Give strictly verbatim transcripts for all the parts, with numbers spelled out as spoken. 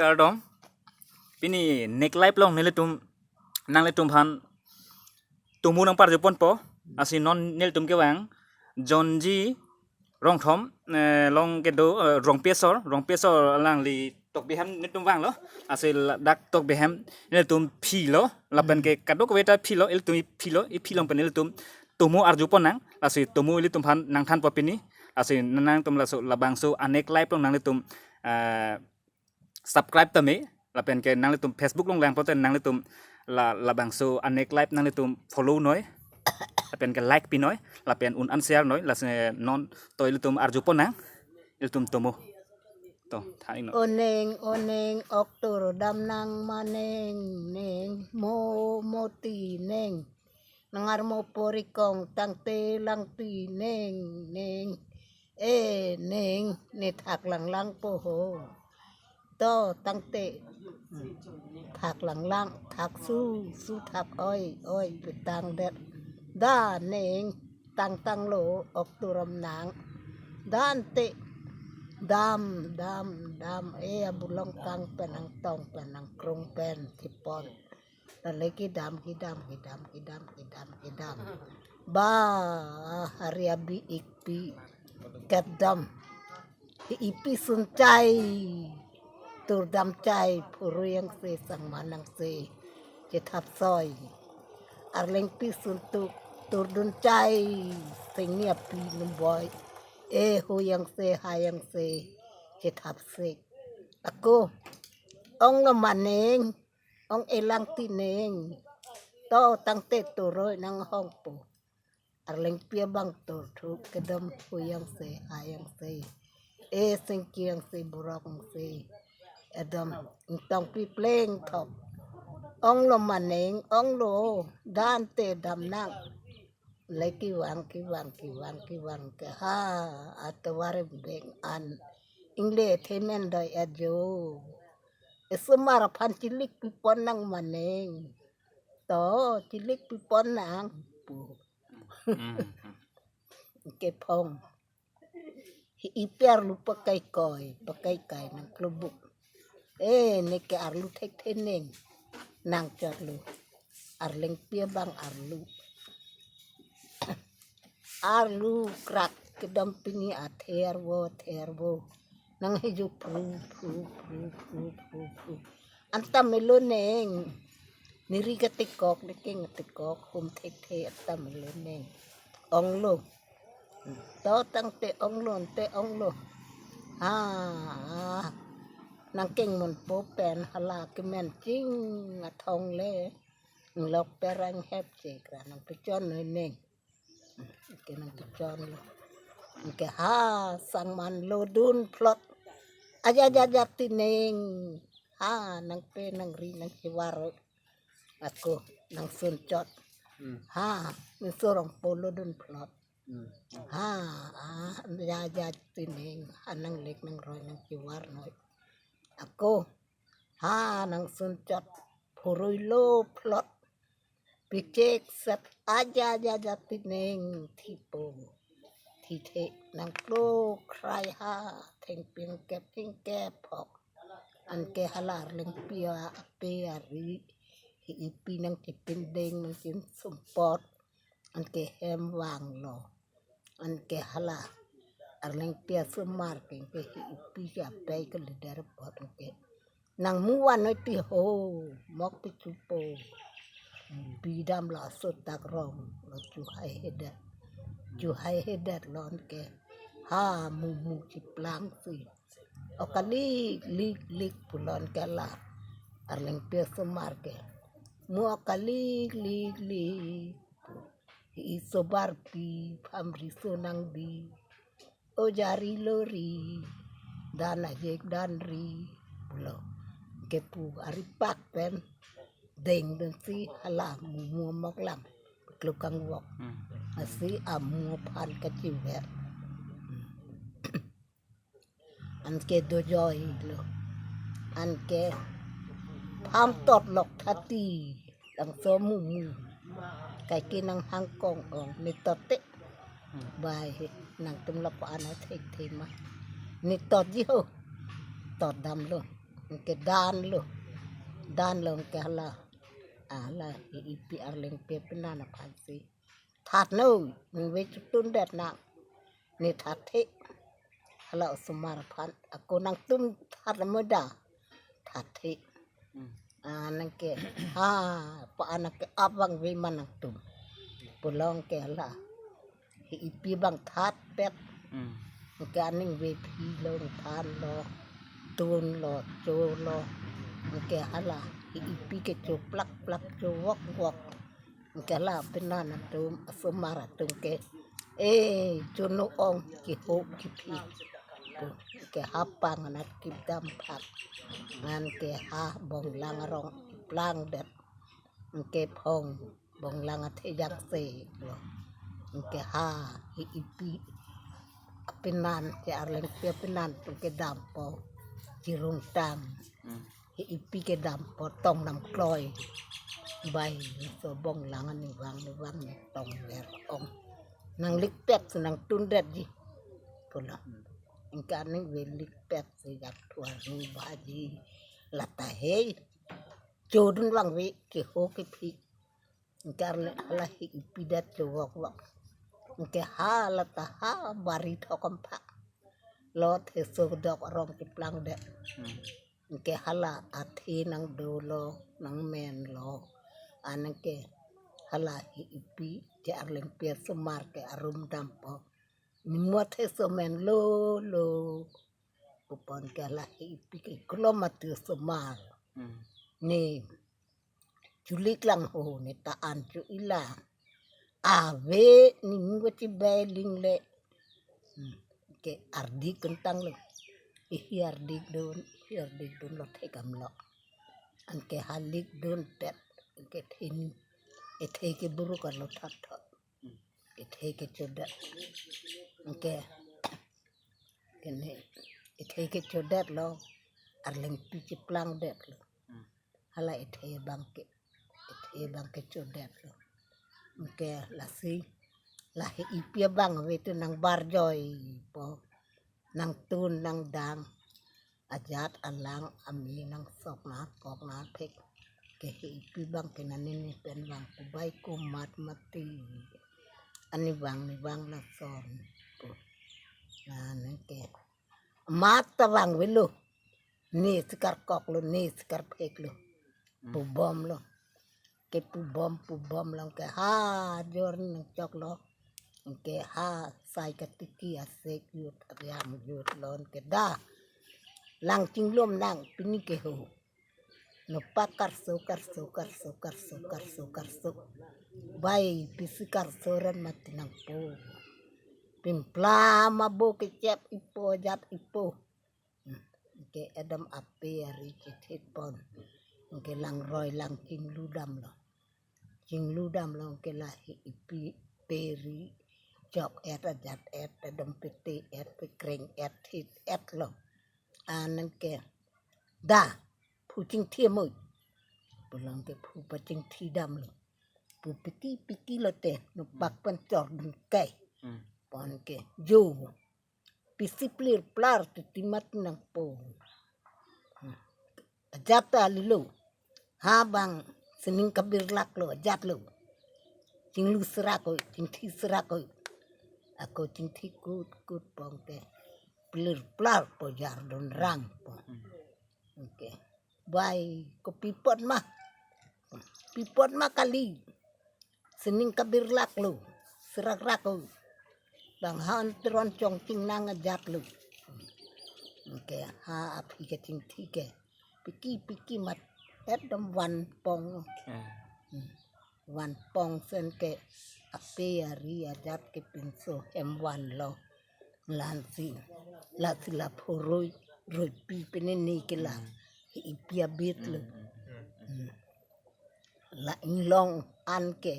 Kardom. Pini Nek Live along nelitum, nanglitum aphan tomo nangparjuponpo. Lasi non nelitum kevang Jonji Rongthom, eh, along kedo, eh, Rongpi asor, Rongpi asor alangli tokbi ahem nelitum vanglo. Lasi ladak tokbi ahem nelitum philo, lapen ke kadokave ta philo, ilitum philo, iphi along pen ilitum tomo arjupon nang, lasi tomo ilitum aphan nangthanpo pini. Lasi nangtum laso labangso a-Nek Live along nanglitum, eh, subscribe tame, lapen ke nanglitum Facebook along lang pote nanglitum la, labangso a-Nek Live nanglitum follow noi, lapen ke like pinoi, lapen un an share noi, lasi non to ilitum arjupon nang, ilitum tomo. To, thank you. O neng, o neng, ok tur dam nang ma neng, neng, mo, mo ti neng. Nang armo porikong tangte lang ti neng, neng. E neng, ne thak langlang po ho. To tangte. Thak langlang, thak su, su thak oi, oi, pu tangdet. Da neng, tang tanglo, ok tur dam nang. Dante, dam, dam, dam. E abulong kang pen, angtong pen, angkrung pen, thipon. Lale kedam, kedam, kedam, kedam, kedam, kedam. Ba, hari abi ikpi kedam. Hi ipi sunchai, tur damchai, phurui angse, sangman angse, chethap soi. Arlengpi suntuk, tur dunchai, sengni api numboi. E hui angse, hai angse, chethap sek. Ako, ong lo ma neng, ong e lang ti neng. To tangte turoi nanghongpo. Arlengpi abang tur thu kedam hui angse, hai angse. E sengki angse, burok angse. Kedam ingtong pi pleng thok. Ong lo ma neng, ong lo. Dante dam nang. Le kevang, kevang, kevang, kevang ke ha, atovar beng an. Ingle themen doi ajo. Esomar aphan chilik pipon nang ma neng. To, chilik pipon nang. Pu. Hmm. Kephong. Hi ipi arlo pakai koi, pakai kai nang klubuk. E, neke arlo thekthe neng. Nangchotlo. Arlengpi abang arlo. Arlo krak kedam pini athe arvo, athe arvo. Nang hejo pru, pru, pru, pru, pru, pru. Anta melo neng. Neri katikok, neke ngatikok, hum thekthe anta melo neng. Ong lo. To tangte ong lo, ante ong lo. Ha, ha. Nangkeng monpo pen hala kemen ching athong le. Lok perang hep chekra nangpechon noi neng. Ke nangpechon lo. Ke ha, sangman lo dun phlot. Aja, aja, aja ti neng. Ha, nangpe nangri nangchivar. Ako, nangsunchot. Hmm. Ha, nangsurong polo dun phlot. Hmm. Ha, ha, aja, aja ti neng. Ha, nanglek nangroi nangchivar noi. Ako, ha, nangsunchot. Phurui lo phlot. Pichek set aja, aja, aja ti neng thipo. Thithe nangklo khrai ha, thengpi nangkep, thengkep phok. Anke hala arlengpi ape ari. Hi ipi nangchipindeng nangchinsumpot. Anke hem vanglo. Anke hala arlengpi asomar ke, anke hi ipi ke ape ke leader pot anke. Nangmu van noi ti ho, mok pichupo. Bidam laso dak rong, lo chuhai hedet. Chuhai hedet lo anke. Ha, mumu chiplangsi. O kalik, lik, lik pulo anke la. Arlengpi asomar ke. Mu o kalik, lik, lik. Hi isobar pi, phamri sonang di. O jari lo ri, dan ajek dan ri, pulo. Kepu aripak pen, dengdunsi hala mumu moklang, klukang wok. Hmm. Lasi amu aphan kachiver. Anke dojoi lo. Anke pham tot lok thati. Langso mumu. Kaike nanghang kong ong. Ne tot te. Bai he. Nangtum lapu-an athek the ma. Ne tot ji ho. Tot damlo. Anke danlo. Danlo anke hala. Hala hi ipi arlengpi apenan aphansi. That noi, ningve chotun det nang. Ne that he. Hala osomar aphan. Ako nangtum that mo da. That he. Hmm. Ah, anke, ha, pa anke abang ve ma nangtum. Pulo anke hala. Hi ipi abang that pet. Hmm. Anke aningve philo, thanlo, tunlo, cholo. Anke hala. Hi ipi ke cho plak plak, cho wok wok. Anke hala penan atum, asomar atum ke. Eh, chunu ong, kiho, kipi. Anke ha pang anat kipdam phak. Anke ha bonglang arong plang det. Anke phong bonglang athe jangse lo. Anke ha hi ipi apenan, che arlengpi apenan atum ke dampo. Chirungtang. Hmm. Hi ipi ke dampo tong nam kloi. Bai, so bonglang anivang nivang ne tong ver ong. Nanglik pet si nangtun detji. Pulo. Anke aningve lik pet si jak thuar ni baji. Lata he. Chodun vangve kiho kipi. Anke arle hala hi ipi det cho wok wok. Anke hala ta ha bari thok ampha. Lo theso dok arong kiplang det. Hmm. Anke hala athe nangdolo, nangmenlo. Anke hala hi ipi che arlengpi asomar ke arum dampo. Nimo theso menlo lo. Pupon ke hala hi ipi ke klom atu asomar. Hmm. Ne. Chulik lang ho ne ta an chu ila. Ave ni minggo chibai lingle. Hmm. Ke ardik kuntang lo. Ihi ardik dun, ihi ardik dun lo thekam lo. Anke halik dun pet. Anke thin. Ethe ke buru kan lo that thot. Ethe ke chodet. Anke. Kene. Ethe ke chodet lo. Arlengpi chiplang det lo. Hmm. Hala ethe abang ke, ethe abang ke chodet lo. Anke lasi, la hi ipi abang ve tu nangbarjoipo, nangtun nangdang, ajat alang ami nangsok nangkok nangphek. Ke hi ipi abang ke nani ni pen abang kubai kumat mati. Anivang nivang lason po. Na anke. Mat ta vangvelo. Ne sikar koklo, ne sikar pheklo. Hmm. Pubomlo. Ke pubom, pubomlo ke ha jor nangchoklo. Ke ha sai katiki asek jut ariam jut lo ke da. Lang chinglom nang pini ke ho. Nopak karso, karso, karso, karso, karso, karso. Bai pisi karso ran mati nangpo. Pimpla mabo kechep ipo, jat ipo. Hmm. Ke edam ape ari chithit pon. Ke langroi lang chinglu damlo. Chinglu damlo ke la hi ipi peri chok et ajat et edam pete et pekreng et thit et lo. Anke da phu chingthi mo. Pulang ke phu pachingthi damlo. Pu piki piki lote nopak pen chor dun kai. Hmm. Pon ke jo. Pisi plir plar titi mat nangpo. Hmm. Ajat ta lilo. Ha bang sining kabirlak lo, ajat lo. Chinglu serak oi, chingthi serak oi. Ako chingthi kut kut pon ke. Plir plar po jar dun rang po. Hmm. Anke. Bai, kopi apot ma. Pi apot ma kali. Sining kabirlak lo. Serak rak lo. Bang han teron chongching nang ajat lo. Anke ha aphi kachingthi ke. Piki piki mat. Edam van pong. Hmm. Hmm. Van pong sen ke ape ari ajat ke pinso hem vanlo. Lansi. Lasi la phurui. Rui pi penene ke la. Hmm. Hi ipi abit lo. Hmm. Hmm. La inglong an ke.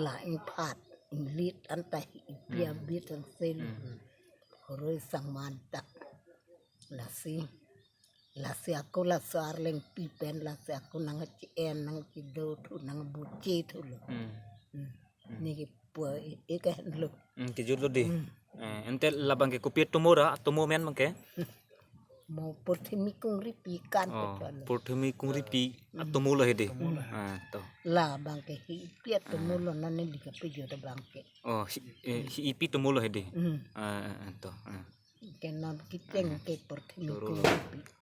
La ingphat. Inglit anta hi ipi abit ang sel. Hmm. Phurui sang mantak. Lasi. Lasi ako laso arlengpi pen lasi ako nangchi-en nangchido thu nangbuchi thu lo. Hmm. Hmm. Hmm. Ne ke pu e ke lo. Hmm, kejut lo di. Hmm. Eh, ante labang ke kopi atomo ra, atomo men abang ke. Mo purthimi kungripi kan Oh, pechon. Purthimi kungripi atomo lo hedi. Atomo lo. Ah, to. La abang ke hi ipi atomo lo, nane lika pejo da abang ke. Oh, hi, eh, hi ipi atomo lo hedi. Hmm. Ah, ah, ah, to. Ah. Ke non kecheng ke purthimi Choro. Kungripi.